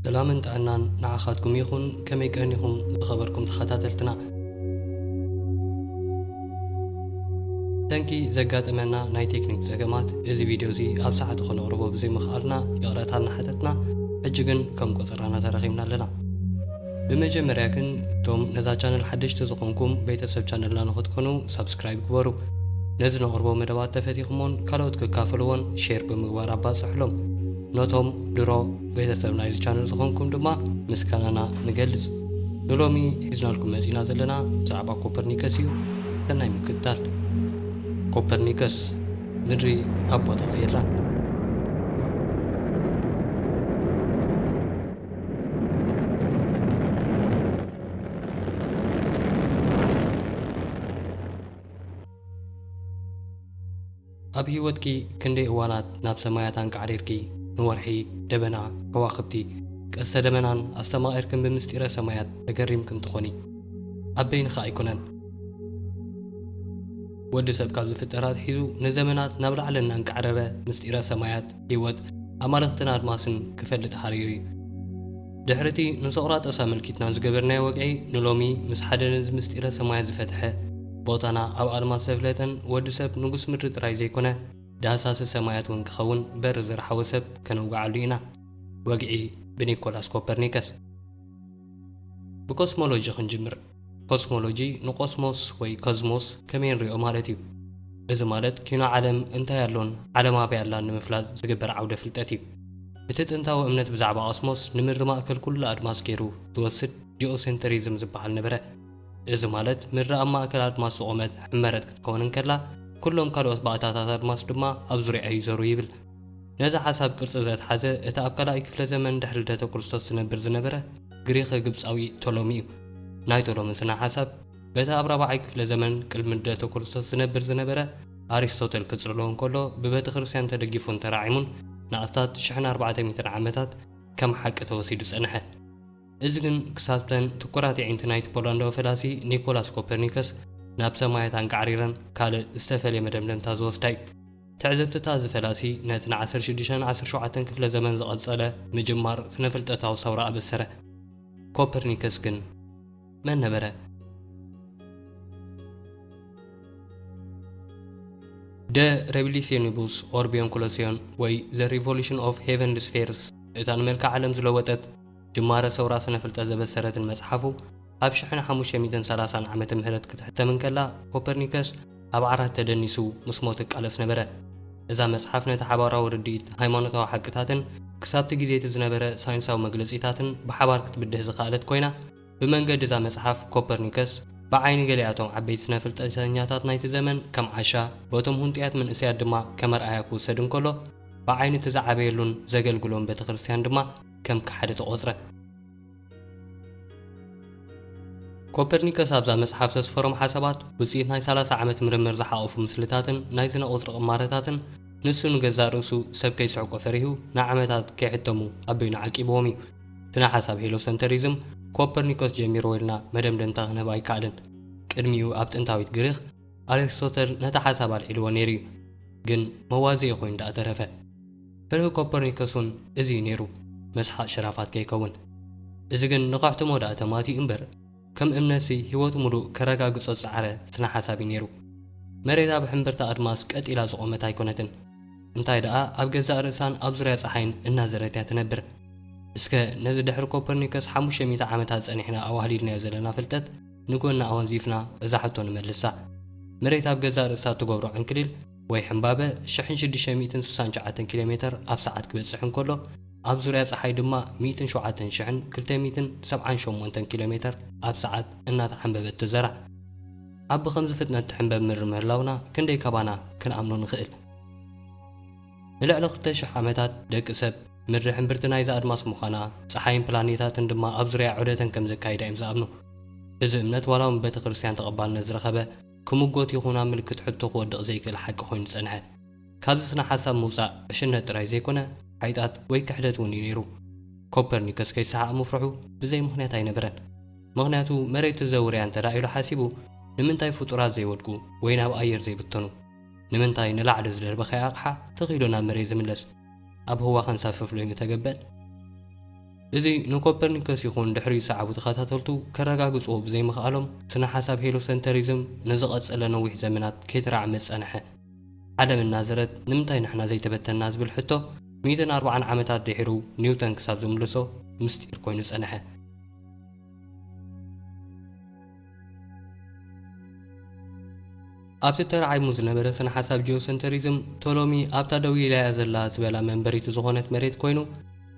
ሰላምን ጥዕናን ንዓኻትኩም ይኹን። ከመይ ቀኒኹም ዝኸበርኩም ተኸታተልትና? ሰንኪ ዘጋጠመና ናይ ቴክኒክ ጸገማት እዚ ቪድዮ እዚ ኣብ ሰዓቱ ከነቕርቦ ብዘይምኽኣልና ይቕረታ እናሓተትና፣ ሕጂ ግን ከም ቆጸራና ተረኺብና ኣለና። ብመጀመርያ ግን እቶም ነዛ ቻነል ሓደሽቲ ዝኾንኩም ቤተሰብ ቻነልና ንኽትኮኑ ሳብስክራይብ ግበሩ። ነዚ ነቕርቦ መደባት ተፈቲኹሞን ካልኦት ክካፈልዎን ሼር ብምግባር ኣባጽሕሎም። ነቶም ድሮ ቤተሰብ ናይዚ ቻነል ዝኾንኩም ድማ ምስጋናና ንገልጽ። ንሎሚ ሒዝናልኩም መጺና ዘለና ብዛዕባ ኮፐርኒከስ እዩ። ሰናይ ምክትታል። ኮፐርኒከስ፣ ምድሪ ኣብ ቦታ የላን። ኣብ ህይወትኪ ክንደይ እዋናት ናብ ሰማያት ኣንቃዕሪርኪ ንወርሒ፣ ደበና፣ ከዋኽብቲ፣ ቀስተ ደመናን ኣስተማቒርክን ብምስጢረ ሰማያት ተገሪምክን ትኾኒ? ኣብ በይንኺ ኣይኮነን። ወዲ ሰብ ካብ ዝፍጠር ኣትሒዙ ንዘመናት ናብ ላዕሊ እናንቃዕረረ ምስጢረ ሰማያት፣ ህይወት፣ ኣማልኽትን ኣድማስን ክፈልጥ ሃሪሩ እዩ። ድሕሪ እቲ ንሶቅራጠስ ኣመልኪትና ዝገበርናዮ ወግዒ፣ ንሎሚ ምስ ሓደ ነዚ ምስጢረ ሰማያት ዝፈትሐ፣ ቦታና ኣብ ኣድማስ ዘፍለጠን ወዲ ሰብ ንጉስ ምድሪ ጥራይ ዘይኮነ፣ ዳህሳሲ ሰማያት እውን ክኸውን በር ዝረሓወ ሰብ ከነውግዓሉ ኢና። ወግዒ ብኒኮላስ ኮፐርኒከስ። ብኮስሞሎጂ ክንጅምር። ኮስሞሎጂ ንቆስሞስ ወይ ኮዝሞስ ከመይ ንሪኦ ማለት እዩ። እዚ ማለት ኪኖ ዓለም እንታይ ኣሎን ዓለም ኣበይ ኣላን ንምፍላጥ ዝግበር ዓውደ ፍልጠት እዩ። እቲ ጥንታዊ እምነት ብዛዕባ ኮስሞስ ንምድሪ ማእከል ኩሉ ኣድማስ ገይሩ ዝወስድ ጂኦሴንትሪዝም ዝበሃል ነበረ። እዚ ማለት ምድሪ ኣብ ማእከል ኣድማስ ዝቖመት ሕመረት ክትከውን እንከላ፣ ኩሎም ካልኦት ባእታታት ኣድማስ ድማ ኣብ ዙርያኣ ይዞሩ ይብል። ነዚ ሓሳብ ቅርጺ ዘትሓዘ፣ እቲ ኣብ ካልኣይ ክፍለ ዘመን ድሕሪ ልደተ ክርስቶስ ዝነብር ዝነበረ ግሪኸ ግብጻዊ ቶሎሚ እዩ። ናይ ቶሎሚ ስነ ሓሳብ በቲ ኣብ ራብዓይ ክፍለ ዘመን ቅድሚ ልደተ ክርስቶስ ዝነብር ዝነበረ ኣሪስቶተል ክጽልሎ እንከሎ፣ ብቤተ ክርስቲያን ተደጊፉን ተራዒሙን ንኣስታት ሽሕን ኣርባዕተ ሚእትን ዓመታት ከም ሓቂ ተወሲዱ ጸንሐ። እዚ ግን ክሳብተን ትኩራት የዒንቲ ናይቲ ፖላንዳዊ ፈላሲ ኒኮላስ ኮፐርኒከስ ናብ ሰማያት ኣንቃዕሪረን ካልእ ዝተፈልየ መደምደምታ ዝወስዳ እዩ። ትዕዝብትታ እዚ ፈላሲ ነቲ ን ዓሰርተ ሽዱሽተን ዓሰርተ ሸውዓተን ክፍለ ዘመን ዝቐጸለ ምጅማር ስነ-ፍልጠታዊ ሰውራ ኣበሰረ። ኮፐርኒከስ ግን መን ነበረ? ደ ሬቪሊሴኒቡስ ኦርቢዮን ኩሎሲዮን ወይ The Revolution of Heavenly Spheres፣ እታ ንመልክዕ ዓለም ዝለወጠት ጅማረ ሰውራ ስነ-ፍልጠት ዘበሰረትን መጽሓፉ፣ ኣብ ሽሕን ሓሙሽተ ሚእትን ሰላሳን ዓመተ ምህረት ክትሕተም እንከላ፣ ኮፐርኒከስ ኣብ ዓራት ተደኒሱ ምስ ሞት ይቃለስ ነበረ። እዛ መጽሓፍ ነቲ ሓባራዊ ርድኢት፣ ሃይማኖታዊ ሓቅታትን ክሳብቲ ግዜ እቲ ዝነበረ ሳይንሳዊ መግለጺታትን ብሓባር ክትብድህ ዝኸኣለት ኮይና፣ ብመንገዲ እዛ መጽሓፍ፣ ኮፐርኒከስ ብዓይኒ ገሊኣቶም ዓበይቲ ስነ-ፍልጠተኛታት ናይቲ ዘመን ከም ዓሻ፣ በቶም ሁንጥያት መንእሰያት ድማ ከም ኣርኣያ ክውሰድ እንከሎ፣ ብዓይኒ እቲ ዝዓበየሉን ዘገልግሎን ቤተ ክርስቲያን ድማ ከም ከሓዲ ተቖጽረ። ኮፐርኒከስ ኣብዛ መጽሓፍ ዘስፈሮም ሓሳባት ውጽኢት ናይ ሰላሳ ዓመት ምርምር ዝሓቖፉ ምስልታትን ናይ ስነ ቁጽሪ ቅማረታትን፣ ንሱ ንገዛእ ርእሱ ሰብ ከይስሕቆ ፈሪሁ ንዓመታት ከይሕተሙ ኣብ በይኑ ዓቂብዎም እዩ። ስነ ሓሳብ ሄሎሰንተሪዝም ኮፐርኒኮስ ጀሚርዎ ኢልና መደምደምታ ክንህብ ኣይከኣልን። ቅድሚኡ ኣብ ጥንታዊት ግሪኽ ኣሪስቶተል ነቲ ሓሳብ ኣልዒልዎ ነይሩ እዩ፣ ግን መዋዘኢ ኮይኑ ደኣ ተረፈ። ፍርሂ ኮፐርኒከስ እውን እዚ እዩ ነይሩ፣ መስሓቕ ሽራፋት ከይከውን። እዚ ግን ንኸሕትሞ ደኣ ተማቲኡ እምበር፣ ከም እምነትሲ ህይወቱ ምሉእ ከረጋግጾ ዝጸዓረ ስነ ሓሳብ እዩ ነይሩ። መሬት ኣብ ሕምብርታ ኣድማስ ቀጥ ኢላ ዝቖመት ኣይኮነትን። እንታይ ደኣ ኣብ ገዛእ ርእሳን ኣብ ዙርያ ጸሓይን እናዘረት እያ ትነብር። እስከ ነዚ ድሕሪ ኮፐርኒከስ ሓሙሽተ ሚእቲ ዓመታት ጸኒሕና ኣዋህሊልናዮ ዘለና ፍልጠት ንጎኒ ኣወንዚፍና እዛ ሕቶ ንመልሳ። መሬት ኣብ ገዛእ ርእሳ እትገብሮ ዕንክሊል ወይ ሕምባበ ሽሕን ሽዱሽተ ሚእትን ስሳን ትሽዓተን ኪሎ ሜተር ኣብ ሰዓት ክበጽሕ እንከሎ፣ ኣብ ዙርያ ጸሓይ ድማ ሚእትን ሸውዓተን ሽሕን ክልተ ሚእትን ሰብዓን ሸሞንተን ኪሎ ሜተር ኣብ ሰዓት እናተዓምበበት ትዘራእ። ኣብ ብኸምዚ ፍጥነት ትሕምበብ ምድሪ ምህላውና ክንደይ ካባና ክንኣምኖ ንኽእል? ንልዕሊ ክልተ ሽሕ ዓመታት ደቂ ሰብ ምድሪ ሕምብርቲ ናይዚ ኣድማስ ምዃና፣ ጸሓይን ፕላኔታትን ድማ ኣብ ዙርያ ዑደተን ከም ዘካይዳ እዮም ዝኣምኑ። እዚ እምነት ዋላ እውን ቤተ ክርስቲያን ተቐባልነት ዝረኸበ፣ ክምጎት ይኹን ኣብ ምልክት ሕቶ ክወድቕ ዘይክእል ሓቂ ኮይኑ ጸንሐ። ካብዚ ስነ ሓሳብ ምውጻእ ዕሽነት ጥራይ ዘይኮነ፣ ሓይጣት ወይ ክሕደት እውን እዩ ነይሩ። ኮፐርኒከስ ከይሰሓቕ ምፍርሑ ብዘይ ምኽንያት ኣይነበረን። ምኽንያቱ መሬት ትዘውር እያ እንተ ደኣ ኢሉ ሓሲቡ፣ ንምንታይ ፍጡራት ዘይወድቁ ወይ ናብ ኣየር ዘይብተኑ? ንምንታይ ንላዕሊ ዝደርበኸ ኣቕሓ ተኺሉ ናብ መሬት ዝምለስ? ኣብ ህዋ ከንሳፍፍ ሎሚ ተገበን? እዚ ንኮፐርኒከስ ይኹን ድሕሪኡ ዝሰዓቡ ተኸታተልቱ ከረጋግጽዎ ብዘይምኽኣሎም፣ ስነ ሓሳብ ሄሎሰንተሪዝም ንዝቐጸለ ነዊሕ ዘመናት ከይተራዕመ ጸንሐ። ዓለም እናዘረት ንምንታይ ንሕና ዘይተበተንና ዝብል ሕቶ ሚእትን ኣርባዓን ዓመታት ድሒሩ ኒውተን ክሳብ ዝምልሶ ምስጢር ኮይኑ ጸንሐ። ኣብቲ ተራዒሙ ዝነበረ ስነ ሓሳብ ጂኦሰንተሪዝም፣ ቶሎሚ ኣብታ ደው ኢላ እያ ዘላ ዝበላ መንበሪቱ ዝኾነት መሬት ኮይኑ፣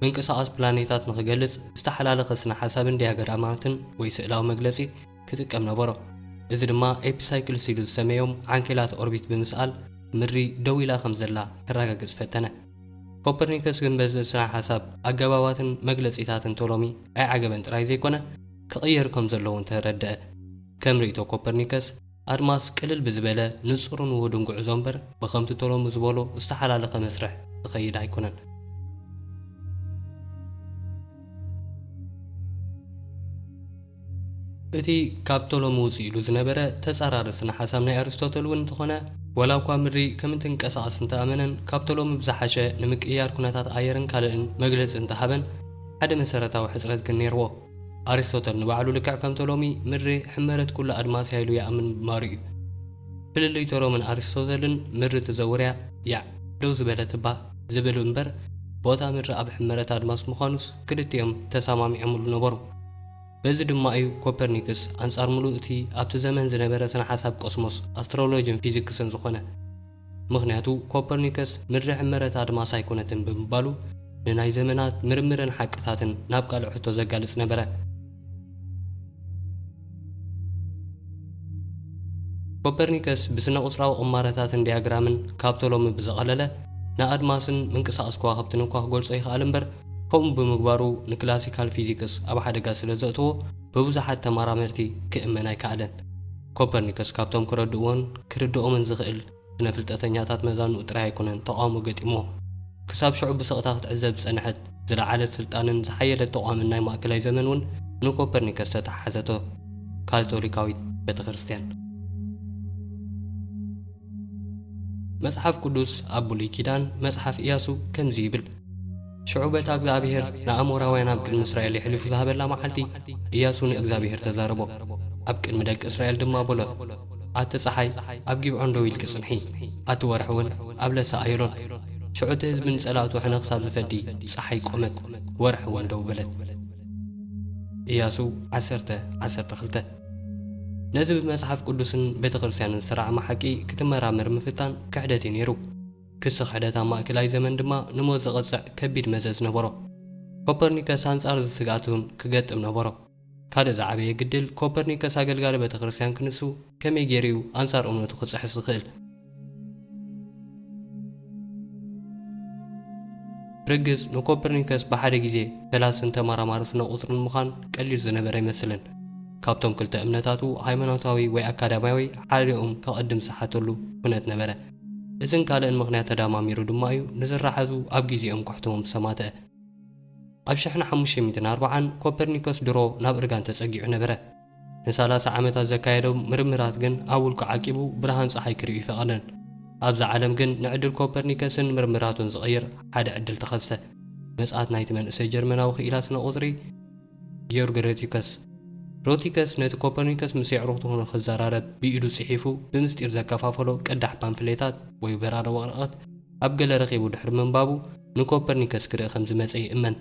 ምንቅስቓስ ፕላኔታት ንኽገልጽ ዝተሓላለኸ ስነ ሓሳብን ዲያግራማትን ወይ ስእላዊ መግለጺ ክጥቀም ነበሮ። እዚ ድማ ኤፒሳይክልስ ኢሉ ዝሰመዮም ዓንኬላት ኦርቢት ብምስኣል ምድሪ ደው ኢላ ከም ዘላ ከረጋግጽ ፈተነ። ኮፐርኒከስ ግን በዚ ስነ ሓሳብ ኣገባባትን መግለጺታትን ቶሎሚ ኣይዓገበን ጥራይ ዘይኮነ፣ ክቕየር ከም ዘለዎ እውን ተረድአ። ከም ርእይቶ ኮፐርኒከስ፣ ኣድማስ ቅልል ብዝበለ ንጹርን ውሁድን ጉዕዞ እምበር፣ ብኸምቲ ቶሎሚ ዝበሎ ዝተሓላለኸ መስርሕ ዝኸይድ ኣይኮነን። እቲ ካብ ቶሎሚ ውጽእ ኢሉ ዝነበረ ተጻራሪ ስነ ሓሳብ ናይ ኣሪስቶተል እውን እንተኾነ፣ ወላ እኳ ምድሪ ከም እትንቀሳቐስ እንተኣመነን፣ ካብ ቶሎሚ ብዝሓሸ ንምቅይያር ኩነታት ኣየርን ካልእን መግለጺ እንተሃበን፣ ሓደ መሰረታዊ ሕጽረት ግን ነይርዎ። ኣሪስቶተል ንባዕሉ ልክዕ ከም ቶሎሚ ምድሪ ሕመረት ኩሉ ኣድማስ እያ ኢሉ ይኣምን ምንባሩ እዩ። ፍልልይ ቶሎምን ኣሪስቶተልን ምድሪ ትዘውር እያ፣ ያዕ፣ ደው ዝበለት እባ ዝብል እምበር፣ ቦታ ምድሪ ኣብ ሕመረት ኣድማስ ምዃኑስ ክልቲኦም ተሰማሚዖምሉ ነበሩ። በዚ ድማ እዩ ኮፐርኒክስ ኣንጻር ምሉእ እቲ ኣብቲ ዘመን ዝነበረ ስነ ሓሳብ ቆስሞስ፣ ኣስትሮሎጂን ፊዚክስን ዝኾነ። ምኽንያቱ ኮፐርኒከስ ምድሪ ሕመረት ኣድማስ ኣይኮነትን ብምባሉ ንናይ ዘመናት ምርምርን ሓቅታትን ናብ ካልእ ሕቶ ዘጋልጽ ነበረ። ኮፐርኒከስ ብስነ ቁጽራዊ ቅማረታትን ዲያግራምን ካብ ቶሎሚ ብዝቐለለ ንኣድማስን ምንቅስቓስ ከዋኽብትን እኳ ክገልጾ ይኽኣል እምበር፣ ከምኡ ብምግባሩ ንክላሲካል ፊዚክስ ኣብ ሓደጋ ስለ ዘእተዎ ብብዙሓት ተመራመርቲ ክእመን ኣይከኣለን። ኮፐርኒከስ ካብቶም ክረድእዎን ክርድኦምን ዝኽእል ስነ ፍልጠተኛታት መዛንኡ ጥራይ ኣይኮነን ተቓውሞ ገጢምዎ። ክሳብ ሽዑ ብስቕታ ክትዕዘብ ዝጸንሐት ዝለዓለት ስልጣንን ዝሓየለት ተቋምን ናይ ማእከላይ ዘመን እውን ንኮፐርኒከስ ተተሓሓዘቶ፣ ካቶሊካዊት ቤተ ክርስቲያን። መጽሓፍ ቅዱስ ኣብ ብሉይ ኪዳን መጽሓፍ ኢያሱ ከምዚ ይብል፣ ሽዑ በታ እግዚኣብሔር ንኣሞራውያን ኣብ ቅድሚ እስራኤል የሕሊፉ ዝሃበላ መዓልቲ፣ ኢያሱ ንእግዚኣብሔር ተዛረቦ። ኣብ ቅድሚ ደቂ እስራኤል ድማ በሎ፣ ኣቲ ጸሓይ፣ ኣብ ጊብዖን ደው ኢልኪ ጽንሒ፣ ኣቲ ወርሒ እውን ኣብ ለሳ ኣየሎን። ሽዑ እቲ ህዝቢ ንጸላእቱ ሕነ ክሳብ ዝፈዲ ጸሓይ ቆመት፣ ወርሒ እውን ደው በለት። ኢያሱ ዓሰርተ ዓሰርተ ክልተ። ነዚ ብመጽሓፍ ቅዱስን ቤተ ክርስቲያንን ዝተራዕመ ሓቂ ክትመራመር ምፍታን ክሕደት እዩ ነይሩ። ክሲ ክሕደት ኣብ ማእከላይ ዘመን ድማ ንሞት ዘቐጽዕ ከቢድ መዘዝ ነበሮ። ኮፐርኒከስ ኣንጻር እዚ ስግኣት እውን ክገጥም ነበሮ። ካልእ ዝዓበየ ግድል፣ ኮፐርኒከስ ኣገልጋሊ ቤተ ክርስቲያን ክንሱ ከመይ ገይሩ እዩ ኣንጻር እምነቱ ክጽሕፍ ዝኽእል? ብርግጽ ንኮፐርኒከስ ብሓደ ግዜ ፈላስን ተመራማሪ ስነ ቁጽርን ምዃን ቀሊል ዝነበረ ኣይመስልን። ካብቶም ክልተ እምነታቱ፣ ሃይማኖታዊ ወይ ኣካዳሚያዊ፣ ሓዲኦም ከቐድም ዝሓተሉ ኩነት ነበረ። እዝን ካልእን ምኽንያት ተዳማሚሩ ድማ እዩ ንስርሓቱ ኣብ ግዜኦም ከሕትሞም ዝተማተአ። ኣብ ሽሕን ሓሙሽተ ሚእትን ኣርባዓን ኮፐርኒከስ ድሮ ናብ እርጋን ተጸጊዑ ነበረ። ንሰላሳ ዓመታት ዘካየዶ ምርምራት ግን ኣብ ውልቁ ዓቂቡ ብርሃን ጸሓይ ክርእዩ ኣይፈቐደን። ኣብዛ ዓለም ግን ንዕድል ኮፐርኒከስን ምርምራቱን ዝቐይር ሓደ ዕድል ተኸስተ። ምጽኣት ናይቲ መንእሰይ ጀርመናዊ ክኢላ ስነ ቁጽሪ ጊዮርግ ሮቲከስ። ሮቲከስ ነቲ ኮፐርኒከስ ምስ የዕሩኽቱ ንኽዘራረብ ብኢዱ ጽሒፉ ብምስጢር ዘከፋፈሎ ቅዳሕ ፓምፍሌታት ወይ በራሪ ወረቐት ኣብ ገለ ረኺቡ ድሕሪ ምንባቡ ንኮፐርኒከስ ክርኢ ከም ዝመጸ ይእመን።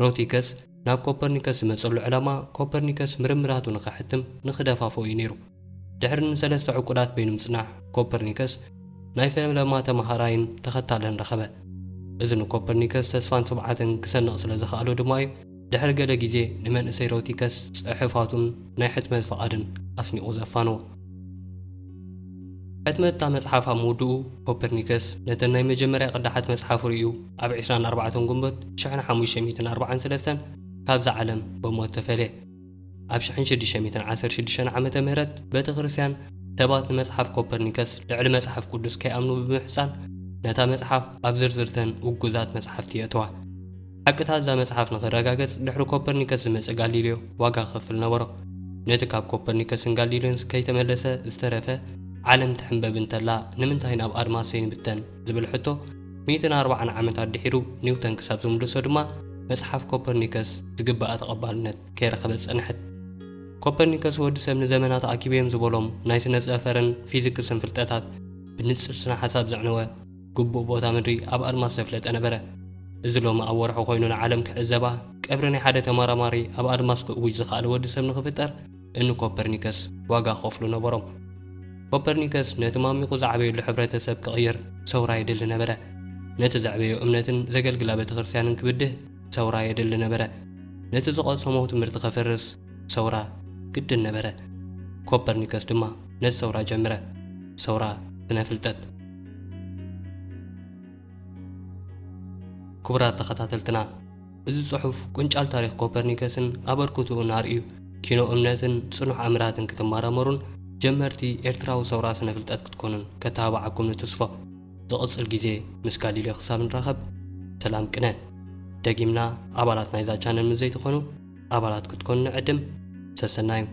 ሮቲከስ ናብ ኮፐርኒከስ ዝመጸሉ ዕላማ ኮፐርኒከስ ምርምራቱ ንኸሕትም ንኽደፋፍኦ እዩ ነይሩ። ድሕሪ ንሰለስተ ዕቁዳት በይኑ ምጽናሕ ኮፐርኒከስ ናይ ፈለማ ተመሃራይን ተኸታልን ረኸበ። እዚ ንኮፐርኒከስ ተስፋን ትብዓትን ክሰንቕ ስለ ዝኸኣሎ ድማ እዩ ድሕሪ ገለ ግዜ ንመንእሰይ ሮቲከስ ጽሑፋቱን ናይ ሕትመት ፍቓድን ኣስኒቑ ዘፋንዎ። ሕትመት እታ መጽሓፍ ኣብ ምውድኡ፣ ኮፐርኒከስ ነተን ናይ መጀመርያ ቅዳሓት መጽሓፉ ርእዩ ኣብ ዕስራን ኣርባዕተን ግንቦት ሽሕን ሓሙሽተ ሚእትን ኣርባዓን ሰለስተን ካብዛ ዓለም ብሞት ተፈልየ። ኣብ ሽሕን ሽዱሽተ ሚእትን ዓሰርተ ሽዱሽተን ዓመተ ምህረት ቤተ ክርስቲያን ሰባት ንመጽሓፍ ኮፐርኒከስ ልዕሊ መጽሓፍ ቅዱስ ከይኣምኑ ብምሕጻን፣ ነታ መጽሓፍ ኣብ ዝርዝርተን ውጉዛት መጽሓፍቲ የእትዋ። ሓቅታት እዛ መጽሓፍ ንኽረጋገጽ ድሕሪ ኮፐርኒከስ ዝመጽእ ጋሊልዮ ዋጋ ክኸፍል ነበሮ። ነቲ ካብ ኮፐርኒከስን ጋሊልዮን ከይተመለሰ ዝተረፈ ዓለም ትሕንበብ እንተላ ንምንታይ ናብ ኣድማስ ዘይንብተን ዝብል ሕቶ ሚእትን ኣርባዓን ዓመታት ድሒሩ ኒውተን ክሳብ ዝምልሶ ድማ መጽሓፍ ኮፐርኒከስ ዝግባኣ ተቐባልነት ከይረኸበት ጸንሐት። ኮፐርኒከስ ወዲ ሰብ ንዘመናት ኣኪበዮም ዝበሎም ናይ ስነ ጸፈርን ፊዚክስን ፍልጠታት ብንጽር ስነ ሓሳብ ዘዕነወ ግቡእ ቦታ ምድሪ ኣብ ኣድማስ ዘፍለጠ ነበረ። እዚ ሎሚ ኣብ ወርሒ ኮይኑ ንዓለም ክዕዘባ ቀብሪ ናይ ሓደ ተመራማሪ ኣብ ኣድማስ ክእውጅ ዝኸኣለ ወዲ ሰብ ንኽፍጠር እኒ ኮፐርኒከስ ዋጋ ክኸፍሉ ነበሮም። ኮፐርኒከስ ነቲ ማሚቑ ዝዓበየሉ ሕብረተሰብ ክቕይር ሰውራ የድሊ ነበረ። ነቲ ዘዕበዮ እምነትን ዘገልግላ ቤተ ክርስቲያንን ክብድህ ሰውራ የድሊ ነበረ። ነቲ ዝቐሰሞ ትምህርቲ ከፍርስ ሰውራ ግድን ነበረ። ኮፐርኒከስ ድማ ነቲ ሰውራ ጀምረ። ሰውራ ስነ ፍልጠት። ክቡራት ተኸታተልትና፣ እዚ ጽሑፍ ቁንጫል ታሪኽ ኮፐርኒከስን ኣበርክትኡን ኣርእዩ፣ ኪኖ እምነትን ጽኑሕ ኣምራትን ክትመራመሩን ጀመርቲ ኤርትራዊ ሰውራ ስነ ፍልጠት ክትኮኑን ከተባብዓኩም ንትስፎ። ዝቕጽል ግዜ ምስ ጋሊልዮ ክሳብ ንራኸብ ሰላም ቅነ። ደጊምና ኣባላት ናይዛ ቻነል ምስ ዘይትኾኑ ኣባላት ክትኮኑ ንዕድም። ሰሰናዩ።